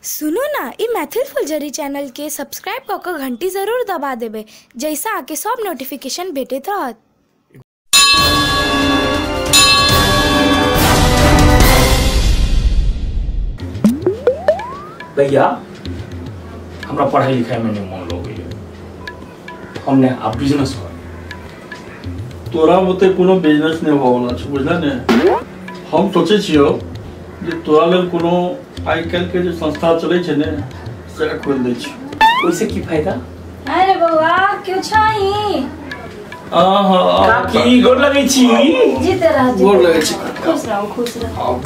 सुनू ना, ई मैथिल फुलझड़ी चैनल के सब्सक्राइब कऽ कऽ घंटी जरूर दबा देबै, जैसे आके सब नोटिफिकेशन भेटैत रहत। भैया हमरा पढ़ाई लिखाई में नहीं मन लगे, हमने अब बिजनेस कर। तोरा बुते कोनो बिजनेस नहीं होवला छ, बुझला ने? हम सोचे छियो जे तोरा लेल कोनो आइ काल्हि के जे संस्था चलै छै ने से खोल दै छी। ओइसे की फायदा? अरे बौआ क्यों छई? आहा काकी गोर लगै छी। जीते रह, गोर लगै छी। खुश रहो, खुश रहो।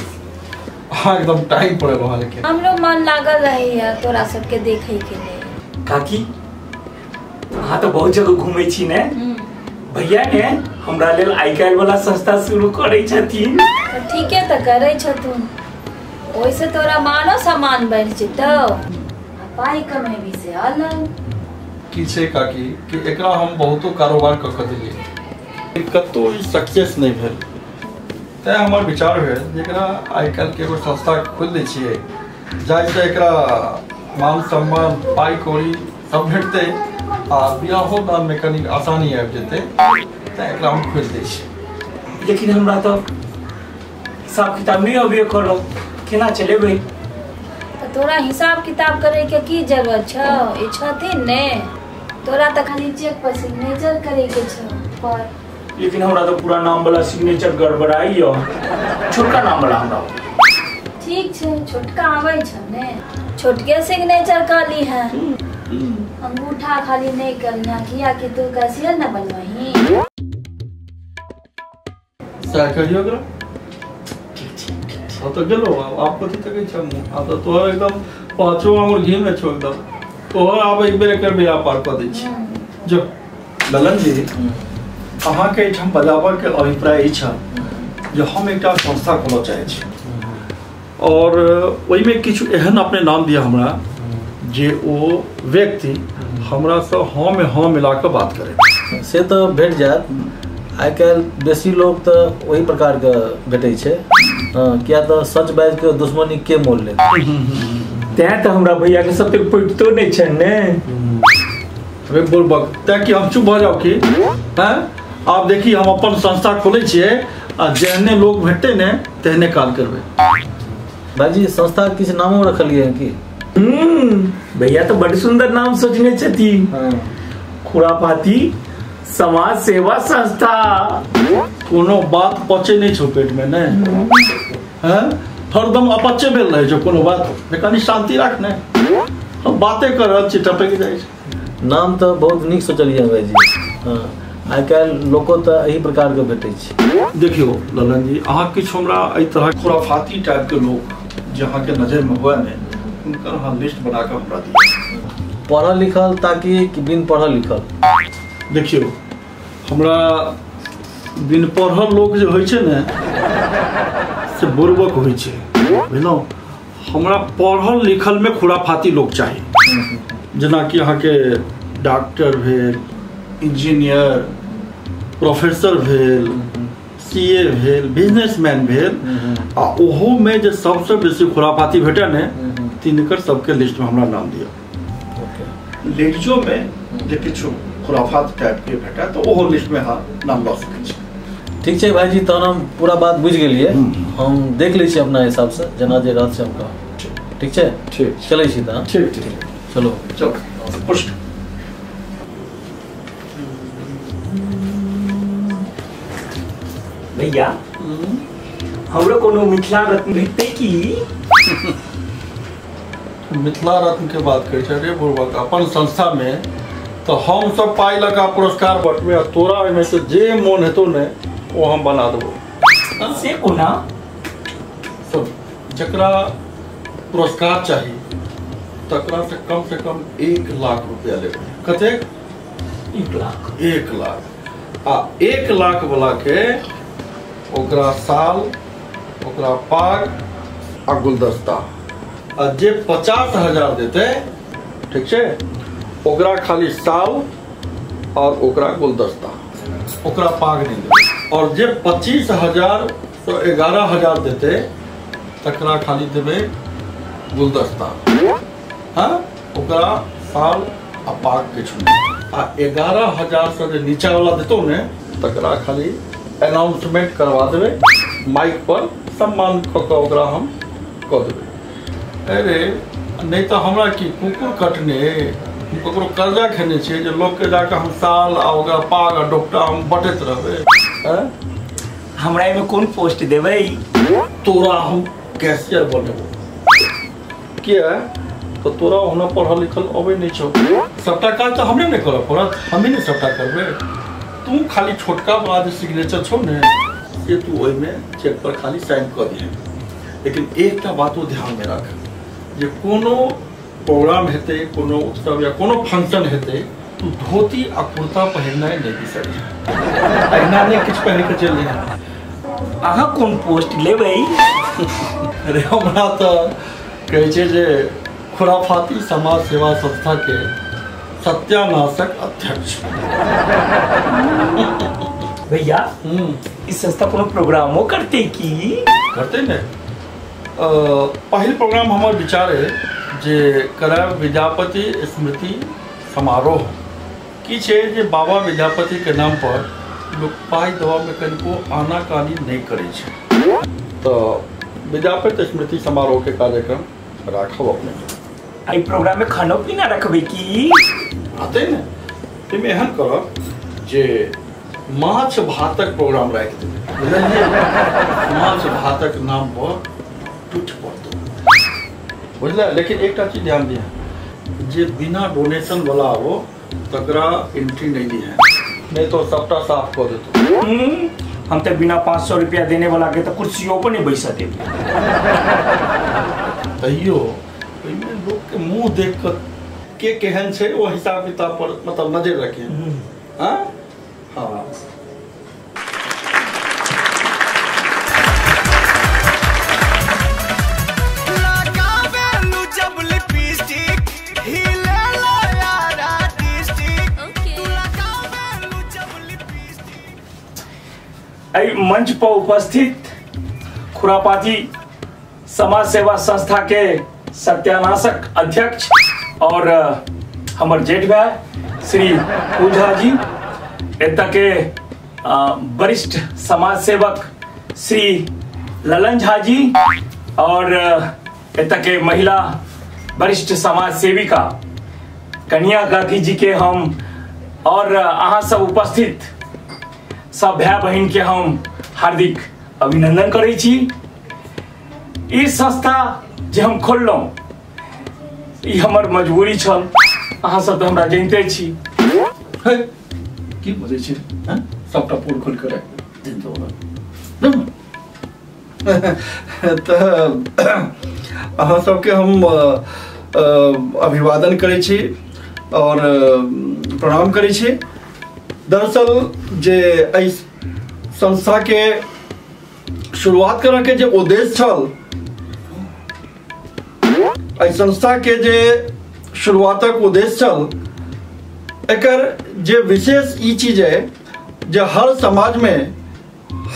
हाँ एकदम टाइम पर वहां लेके हमरो मन लागल रही है तोरा सबके देखे के लिए। काकी अहाँ तो बहुत जगह घूमै छी ने? भैया ने हमरा लेल आइ काल्हि वाला संस्था शुरू करै छथिन। तो ठीक है तो करै छथुन, ओइसे तोरा मानो सम्मान बढ़ जेतौ, पाई कमेबी से अलग। की छै काकी कि एकरा हम बहुतो कारोबार क क देलियै, कतौ सक्सेस नहीं भेल। तैं हमर विचार भेल जे एकरा आइ काल्हि के एगो संस्था खोलि दै छियै, जाहिसँ एकरा मान सम्मान पाई कौड़ी सब भेटतै आ बियाहो दानमे कनि आसानी आबि जेतै, तैं एकरा हम खोलि दै छियै। लेकिन हमरा तो हिसाब किताब नहीं अबे करो, केना चलेबै? तो तोरा हिसाब किताब करे के की जरूरत छौ? ई छथिन ने, तोरा तो खाली चेक पर सिग्नेचर करे के छौ। पर लेकिन हमरा तो पूरा नाम वाला सिग्नेचर गड़बड़ाई यो, छोटका नाम वाला हमरा। ठीक छै, छोटका आबै छ ने, छोटके सिग्नेचर कर ली है, अंगूठा खाली नहीं करना, किया कि तू कैशियर न बनवही। सह कहियो एकरा। ठीक छै, तो गेलो आप कथी तकै छ? आ तो तोहर एकदम पांचो आंगुर घी में छो एकदम, तोहर आब एक बेर एकर बेड़ा पार क दै छी। जो ललन जी, अहाँके एहिठाम बजाबऽके अभिप्राय ई छल जे हम एकटा संस्था खोलऽ चाहै छी और ओहिमे किछु एहन अपने नाम दिअ हमरा जे ओ व्यक्ति हमरासँ हाँ में हाँ मिला कऽ बात करे। से तऽ भेट जायत, आइ काल्हि बेसी लोक तऽ ओहि प्रकारके भेटै छै। हँ, किया तऽ सच बाजि कऽ दुश्मनी के मोल लेत? तैं तऽ हमरा भैया के सब पटितो नहि छनि ने। अरे बुड़बक, तैं कि हम चुप भऽ जाउ की? हैं आब देखी हम अपन संस्था खोलै छियै आ जेहने लोक भेटतै ने तेहने काज करबै। भाईजी संस्था किछु नामो रखलियै हँ की? भैया तो बड़ सुंदर नाम सोचने छथिन। खुरापाती समाज सेवा संस्था। कोनो बात पचे नहीं छौ पेट में ने, हैं? हरदम अपचे भेल रहै छौ कोनो बात, कनि शांति राख ने, हम बाते कर रहल छी टपकि जाइ छै। नाम तऽ बहुत नीक सोचलियै भाईजी। हँ, आइ काल्हि लोको तऽ एहि प्रकारके भेटै छै। देखियौ ललन जी, अहाँ किछु हमरा एहि तरहक खुराफाती टाइपके लोक जे अहाँके नजरिमे हुए ने, हुनकर अहाँ लिस्ट बना कऽ हमरा दियौ। पढ़ल लिखल ताकि कि बिन पढ़ल लिखल? देखियौ हमरा बिन पढ़ल लोक जे होइ छै ने से बुड़बक होइ छै, बुझलहुँ? हमरा पढ़ल लिखलमे खुराफाती लोक चाही, जेनाकि अहाँके डॉक्टर भेल, इंजीनियर, प्रोफेसर भेल, सीए भेल, बिजनेसमैन भेल, आ ओहोमे जे सबसँ बेसी खुराफाती भेटै ने तिनकर सबके लिस्टमे हमरा नाम दिअ। लेडीजोमे जे किछु खुराफात टाइपके भेटै तऽ ओहो लिस्टमे अहाँ नाम लऽ सकै छी। ठीक छै भाईजी, तहन हम पूरा बात बुझि गेलियै, हम देख लै छी अपना हिसाबसँ जेना जे रहत से हम कहब। ठीक छै? ठीक, चलै छी तहन। ठीक ठीक, चलो चलो पुष्ट। भैया हमरो कोनो मिथिला रत्न भेटतै की? मिथिला रत्न के बात करै छै? अरे बुड़बक, अपन संस्था में तो हम सब पाई लगा पुरस्कार बटबै आ तोरा ओहिमे से जे मोन हेतौ ने ओ हम बना देबो। से कोना? सब जकरा पुरस्कार चाही तकरा से कम 1 लाख रुपया लेबै। कतेक? 1 लाख। 1 लाख। आ 1 लाख वाला के ओकरा साल, ओकरा पाग आ गुलदस्ता, आ जे 50,000 देतै, ठीक छै, ओकरा खाली साल और ओकरा गुलदस्ता, ओकरा पाग नहीं देबै। और जे 25,000 से 11,000 देतै तकरा खाली देबै गुलदस्ता। हाँ, ओकरा साल आ पाग किछु नहि। आ 11,000 से जे नीचा वाला देतौ ने तकरा खाली अनाउंसमेंट करवा देबै माइक पर, सम्मान कऽ कऽ ओकरा हम कऽ देबै। अरे नहि तऽ हमरा की कुकुर कटने, हम ककरो कर्जा खेने छियै जे लोकके जाकऽ हम साल आ ओकरा पाग आ डोपटा हम बटैत रहबै। हमरा एहिमे कोन पोस्ट देबै? तोरा हम कैशियर बनेबो। किया तऽ तोरा ओना पढ़ल लिखल अबै नहि छौ, सबटा काज तऽ हमरे नहि करऽ पड़त, हमही ने सबटा करबै। तू खाली छोटका वाला जे सिग्नेचर छौ ने से तू ओहिमे चेक पर खाली साइन कऽ दिहे। लेकिन एकटा बातो ध्यानमे राख जे कोनो प्रोग्राम हेतै, कोनो उत्सव या कोनो फंक्शन हेतै, तू धोती आ कुर्ता पहिरनाइ नहि बिसरिहे। अहिना नहि किछु पहिर कऽ चलि जइहे। अहाँ कोन पोस्ट लेबै? अरे हमरा तऽ कहै छै जे खुराफाती समाज सेवा संस्था के सत्यानाशक अध्यक्ष। भैया इस संस्था कोनो प्रोग्रामो करते की? करते ने। पहिल प्रोग्राम हमर विचार है जे करायब विद्यापति स्मृति समारोह। की छै जे बाबा विद्यापति के नाम पर लोक पाइ देबा में कनिको आनाकानी नहीं करै छै, तऽ विद्यापति स्मृति समारोह के कार्यक्रम राखब अपने। एहि प्रोग्राम में खानो पीना रखबै की? रहतै ने। ताहिमे एहन करब जे माछ भातक प्रोग्राम राखि देबै, बुझलियै? माछ भातक नाम पर टूटि पड़तौ, बुझलियै? लेकिन एकटा चीज ध्यान दिहे जे बिना डोनेशन वाला आबो तकरा एंट्री नहीं दिहे, नहीं तो सबटा साफ कऽ देतौ। हम तऽ बिना 500 रुपया देने वाला के तऽ कुर्सियों पर नहीं बैसा देब। तैयो ओहिमे लोक के मुँह देख कऽ के केहन छै ओ हिसाब किताब पर मतलब नजर रखे। हाँ हाँ। एहि मंच पर उपस्थित खुरापाती समाज सेवा संस्था के सत्यानाशक अध्यक्ष और हमर जेठ भाई श्री पूजा जी, एतऽ के वरिष्ठ समाज सेवक श्री ललन झा जी और एतऽ के महिला वरिष्ठ समाज सेविका कन्या गांधी जी के हम और अहाँ सब उपस्थित सब भाई बहन के हम हार्दिक अभिनंदन करै छी। ई संस्था जे हम खोललहुँ ई हमर मजबूरी छल, अहाँ सब तऽ हमरा जानिते छी। की बजै छी? सबटा पोल खोलि कऽ राखि तऽ अहाँ सबके हम अभिवादन करै छी और प्रणाम करै छी। दरअसल जे एहि संस्था के शुरुआत करऽ के जे उद्देश्य छल, एहि संस्था के जे शुरुआतक उद्देश्य छल, एकर जे विशेष ई चीज है जे हर समाज में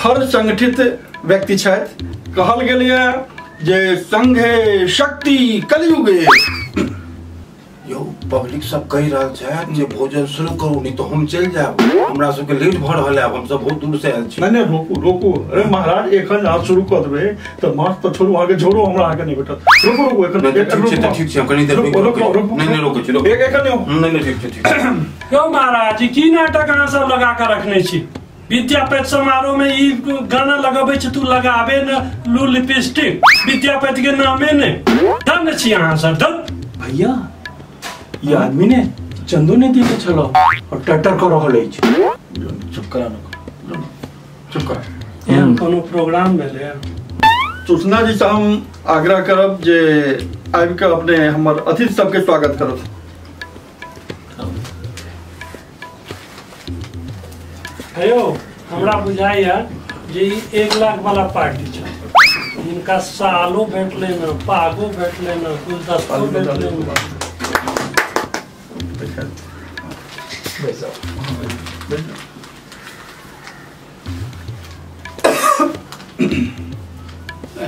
हर संगठित व्यक्ति छथि। कहल गेल है जे संघ है शक्ति कलयुगे। यौ पब्लिक सब कहि रहल छै जे भोजन शुरू करू नहीं तो हम चलि जायब, हमरा सबके लेट भऽ रहल है, हम सब बहुत दूर से आयल छी। नहीं नहीं रोकू रोकू, अरे महाराज एखन अहाँ शुरू कऽ देबै तऽ माछ तऽ छोड़ू, अहाँके झोरो हमरा अहाँके नहि भेटत। रोकू रोकू एखन। ठीक छै ठीक छै, हम कनी देर रुकू। नहीं नहीं रोकू छी, रोकू एखन नहीं नहीं ठीक छै ठीक छै। यौ महाराज की नाटक अहाँ सब लगा कऽ रखने छी? विद्यापति समारोह में ई गाना लगाबै छै, तू लगाबे न लू लिपस्टिक, विद्यापति के नामे ने धन्य छी अहाँ सब। धन भैया ये आदमी ने चंदो ने देने छलो और टटर कर रहल अछि। चुप करा न, चुप करा। एहन कोनो प्रोग्राम भेलै? सूचना जी से हम आग्रह करब जे आबि कऽ अपने हमर अतिथि सबके स्वागत करब। हेयो हमरा बुझाइया जे 1 लाख वाला पार्टी छै, जिनका सालो भेटलै न, पागो भेटलै न, गुलदस्तो भेटलै न।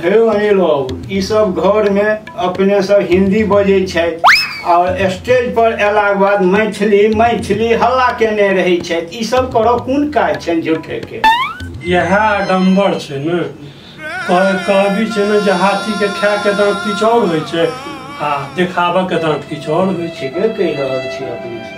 हे अनिल बाबू, ई सब घर में अपने सब हिंदी बजै छथि और स्टेज पर अयलाके बाद मैथिली मैथिली हल्ला केने रहै छथि। ई सब करऽ कोन काज छनि झूठे के? इएह आडम्बर छै ने। कहबी छै ने जे हाथी के खाय के दाँत किछु और होइ छै आ देखाबऽ के दाँत किछु और होइ छै। ठीके कहि रहल छी अपने।